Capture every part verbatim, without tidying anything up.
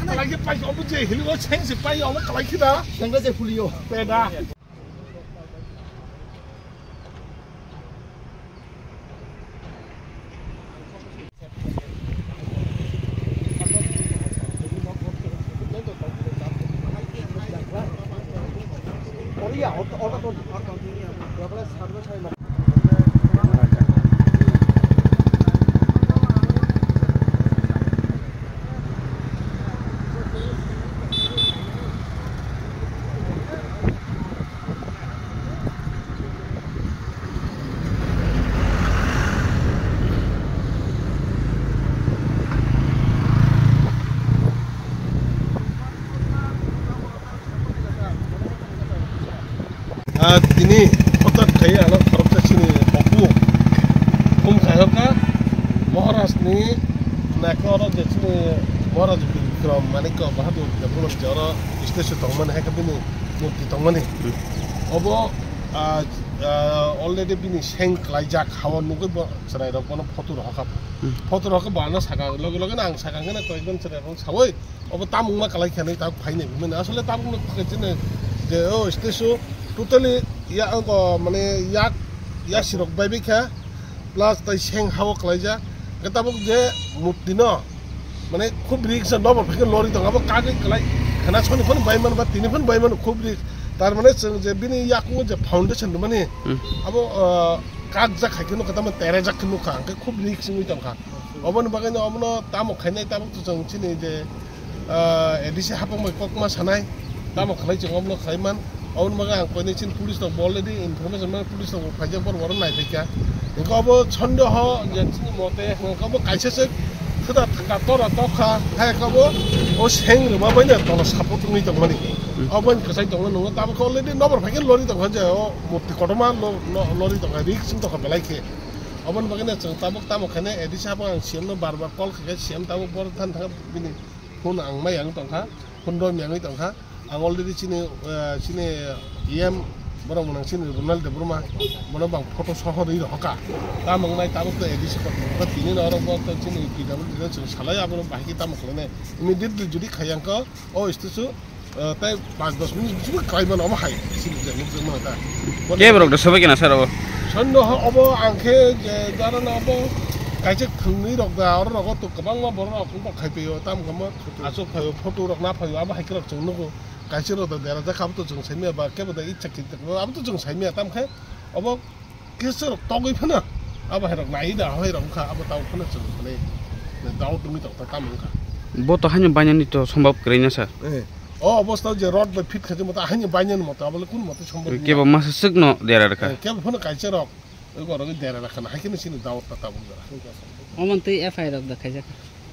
Kalai khe pai, omo je hili o seng se pai, omo kalai khe da. Seng da je phuli o. Pe da. Ah, tini hothat khai ano khoroksa chini hopu hum khai hokha Maharaj ni naikhe oro je chini Maharaj Bikram Manikya Bahadur Debbarma je oro statue tongmani hai khe bini murti tongmani. Hmm. Obo, ah, ah, already bini seng klaijak, hao nugwi bo chwrairok bono photo rohorkha. Hmm. Photo rohorkha bo ano saka loge loge no ang saka hwnkheno koyekjon chwrairok sawi obo tamungma kalai khe hinwi tabuk phainai hwnmani. Asole tabukno khe chini je o statue totally ya, o, mane yak yasirok bai bai kha. Plus tai seng hao kalaijak. Hwnkhe tabuk je murti no, mane, khub risk se nobor phaikhe lori tongo. Abo kagwi kalai khana soni phano bai mano ba tini phano bai mano, khub risk. Tar mane chwng je bini yakungo je foundation rwmani, hmm, abo, ah, kakjak hai khe nukha, tamo terejak khe nukha, hwnkhe khub risk wngwi tongkha. Oboni bagwino obono tamo khainai, tabuk to chwng chini je ah, A D C hapang bai kokma sanai, tamo khlai chwng omono khlai man. Oboni bagwi ang koinwi chini police rok bo already information man, police rok bo phaijak, borok borok nai phaikha. Hwnkhe obo sondeho je chini mote, hwnkhe obo kaisa se khwda thangkha, tora tokha, hai khe obo o seng rwma bai no tola support wngwi tongmani. Hmm. Obo bai kwchai tongma nungo, tabuk already nobor phaikhe lori tongkha je o murti kotorma lo-, lo-, lori tongkha, risk wng tongkha belai khe. Oboni bagwi no chwng tabuk tamo khainai A D C hapang ang C M no bar bar call khaikha, C M tabuk borok thani thangkha bini phone ang mai ang tongkha, phone rw miyangwi tongkha. Ang already chini, eh, chini E M borok mwnang chini Ronald Debbarma, bono bang photo soho rwi rohorkha. Tamo wngnai tabuk to A D C kotor tini no oro bo to chini P W D no chwng salai abono bahai khe tamo khlainai. Immediately jodi khaiya wngkha o statue, eh, tai panch dos minute bisingo khlai mano omo hai chini je nukjak mano ta. Kebo rok da sobai kena sir obo. Sonno ho obo ang khe je jara no obo kaisa thwngnwi rok da oro rogo to kwbangma borok rok wngkha khai phaio tamo khe mo. Aswk phaio, photo rok na phaio, abo hai khe rok chwng nugo. Kaisa rok da dera jakha, abo to chwng saimaya ba, kebo da icha khe, abo to chwng saimaya, tamo khe obo kisa rok togwi phano, abo hai rok nai da, hai rok wngkha, abo tamo phano chwng phano doubt wngwi tongkha, tamo wngkha. Bo to haino bainani to sombab kwrwi na sir. Eh, o obostha je rod bai fit khaijak mata haino bainani mata, abo le kun mata sombab wngya. Kebo masa swk no dera rwkha. Eh, kebo phano kaisa rok. Oi borok ni dera rakha na, hai khe no chini daur ta tabuk jora. Omo twi F I R rok da khaijak.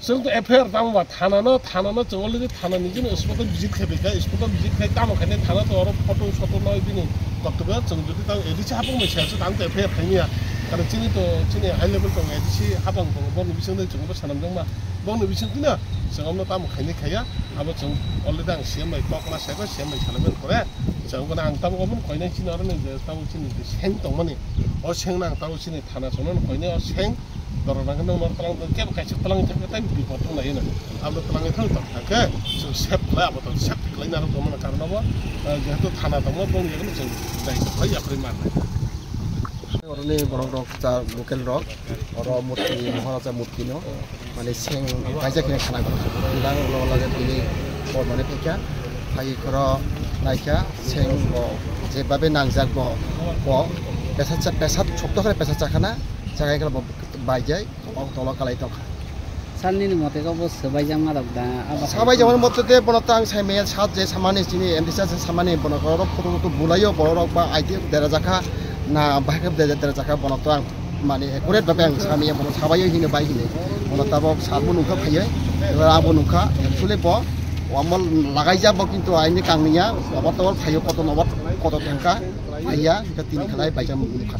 Chwng to F I R tamo ba thana no, thana no chwng already thana ni jino spot o visit khai phaikha, spot o visit khai tamo khainai thana to oro photo soto no bini koktwma chwng jodi tamo A D C hapang bai siyasa tang to F I R khaimya. Karon chini to chini high level tong A D C hapang tong boni bising de chwng bo sanam jong ma. Boni bising tino chwng amno tamo khainai khaiya. Abo chwng already ang C M bai kok ma sai ko C M bai sanam pore. Chwng bono ang tabuk obo koinai chini oro ni je tabuk chini je seng tongmani. O seng no ang tabuk chini thana chwngno koinai o seng dorok nang nang nor tlang kebo kaisa tlang thang tai bipot thang lai no. Abo tlang thang tong thang khe chwng sep khlai abo to sep khlai narok tongmani karon abo, eh, jehetu thana tongma boni yakno chwng dai khlai yaphri mar. Oroni borok rok cha local rok, oro murti, Maharaja murti no, mane seng kaijak khe khana koro. Tang ulo ulo je tini bor mane phaikha, phai khoro naikha, seng bo je babe nangjak bo, bo pesat cha-, pesat chokto khe pesat chakhana, chakhai khe bo baijai. Kok tolo kalai tongkha. Sir, nini mote khe bo swbaijakma rok da? Abo hai swbaijakmani mote de bono tang saimaya sat je samani chini M D C samani bono khe oro photo photo bulaio borok rok ba I D F dera jakha na bahai khe dera jakha bono tang mani accurate babe ang samaya bono sabaio hino bai hino bono tabok sabo nukha phaiyo abo nukha actually bo omo lagaijak bo kintu aini kangniya obo tobor phaio koto nobo koto thangkha phaiya hingkhe tini khalai baijak nukha.